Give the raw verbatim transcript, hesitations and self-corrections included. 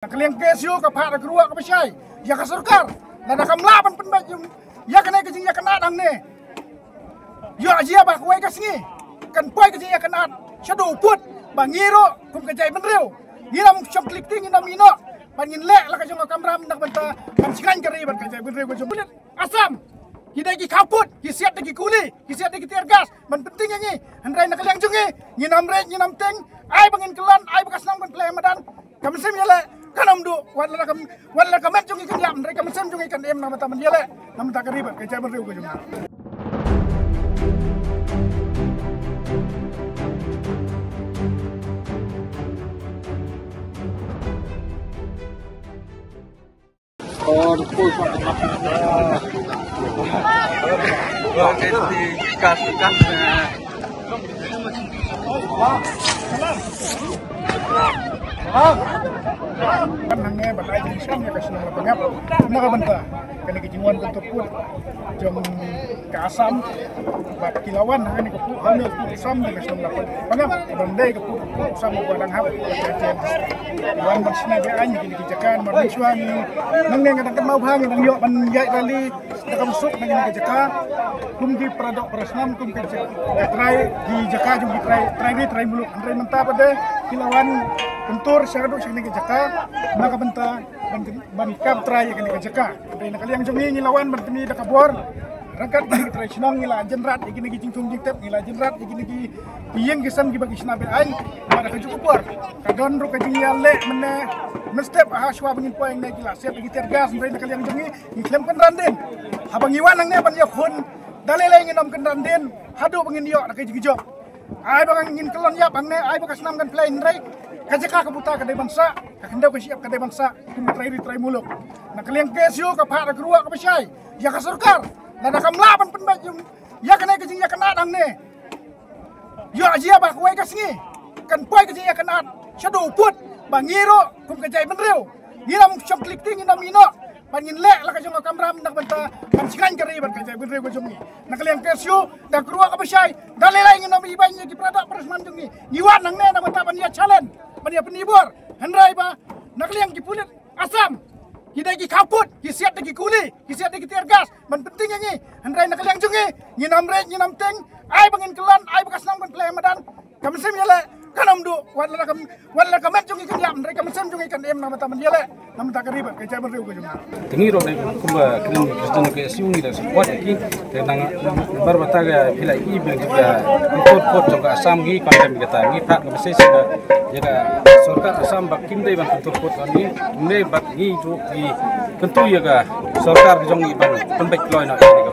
Na ka liang K S U ka phah da ka ruh kaba shai ïa ka sorkar, lada kam lah ban pynbeit ïa kane ka jingïakynad hangne, ïoh jia ba kawei ka sngi kan poi ka jingïakynad shaduh u pud ba ngi ruh kum ka jaitbynriew ngin ym shong klik ti, ngin ym ïehnoh ban ngin leh la ka jong ka kamram na ka bynta ban shngaiñ ka ri bad ka jaitbynriew ka jong u. Assam, ki dei ki khaw pud, ki siat da ki kuli, ki siat da ki tear gas ban pynting ïa ngi. Hynrei na ka liang jong ngi, ngin ym rit, ngin ym ting. Ai ba ngin kyllon, ai ba ka snam kan plie madan. Ka mynsiem ïaleh kan ym duh, wat la ka, wat la ka met jong ngi kan ïap, hynrei ka mynsiem jong ngi kan im na ka bynta ban ïaleh na ka bynta ka ri bad ka jaitbynriew ka jong ngi. Kan hangne ban ai jingshang ïa ka shnong Lapangap na ka bynta kane ka jingwan kyntur pud jong ka Assam, bad ki la wan ha kane ka pud, ha kane ka pud Assam na ka shnong Lapangap, ban dei ka pud, pud Assam ba dang hap. Wan ban shna beiñ ïa kine ki jaka, namar mynshuwa ngi nangne nga dang kynmaw bha ngi dang ïoh ban ïaid rally da ka mynsuk na kine ki jaka kum ki para doh para snam, kum ki jaka, ka trai, ki jaka jong ki trai, trai ri trai muluk. Hynrei mynta pat de ki la wan kyntur shaduh sha kine ki jaka na ka bynta ban, ban kam trai ïa kine ki jaka. Hynrei na ka liang jong ngi, ngi la wan ban pyni da ka bor ryngkat kine ki trai shnong, ngi la jynrat ïa kine ki jingthung jingtep, ngi la jynrat ïa kine ki ïing ki sem kiba ki shna beiñ. Bad ha kajuh ka por ka don ruh ka jingïaleh mynne mynstep, ha shuwa ba ngin poi hangne ki la siat da ki tear gas. Hynrei na ka liang jong ngi, ngi khlem kynran dien. Haba ngi wan hangne ban ïakhun, da lei lei ngin ym kynran dien haduh ba ngin ïoh da ka jingjop. Ai ba ngin kyllon ïap hangne, ai ba ka snam kan plie, hynrei ka jaka ka buta ka dei ban sah, ka khyndew ka shyiap ka dei ban sah kum ka trai ri trai muluk. Na ka liang K S U ka phah da ka ruh kaba shai ïa ka sorkar, lada kam lah ban pynbeit ïa kane ka jingïakynad hangne, ïoh jia ba kawei ka sngi kan poi ka jingïakynad shaduh u pud ba ngi ruh kum ka jaitbynriew ngin ym shong klik ti, ngin ym ïehnoh ban ngin leh la ka jong ka kamram na ka bynta ban shngaiñ ka ri bad ka jaitbynriew ka jong ngi. Na ka liang K S U da ka ruh kaba shai, da lei lei ngin ym ibeiñ ïa ki para doh para snam jong ngi. Ngi wan hangne na ka bynta ban ïa challenge, ban ïa pyni bor. Hynrei ba na ka liang ki pulit Assam, ki dei ki khaw pud, ki siat da ki kuli, ki siat da ki tear gas ban pynting ïa ngi. Hynrei na ka liang jong ngi, ngin ym rit, ngin ym ting. Ai ba ngin kyllon, ai ba ka snam kan plie madan. Ka mynsiem ïaleh kan ym duh, wat la ka, wat la ka met jong ngi kan ïap, hynrei ka mynsiem jong ngi kan im na ka bynta ban ïaleh na ka bynta ka ri bad ka jaitbynriew ka jong ngi. Te ngi ruh ne kumba kren president ka S U ngi da support ïa ki. Te nang bar bata ka phi la i ba ngi ka pyntur pud jong ka Assam, ngi kyntu ïa kata, ngi phah ka message ïa ka sorkar Assam ba kim dei ban pyntur pud ïa ngi, ne bad ngi ruh ngi kyntu ïa ka sorkar ka jong ngi ban pynbeit kloi noh ïa ka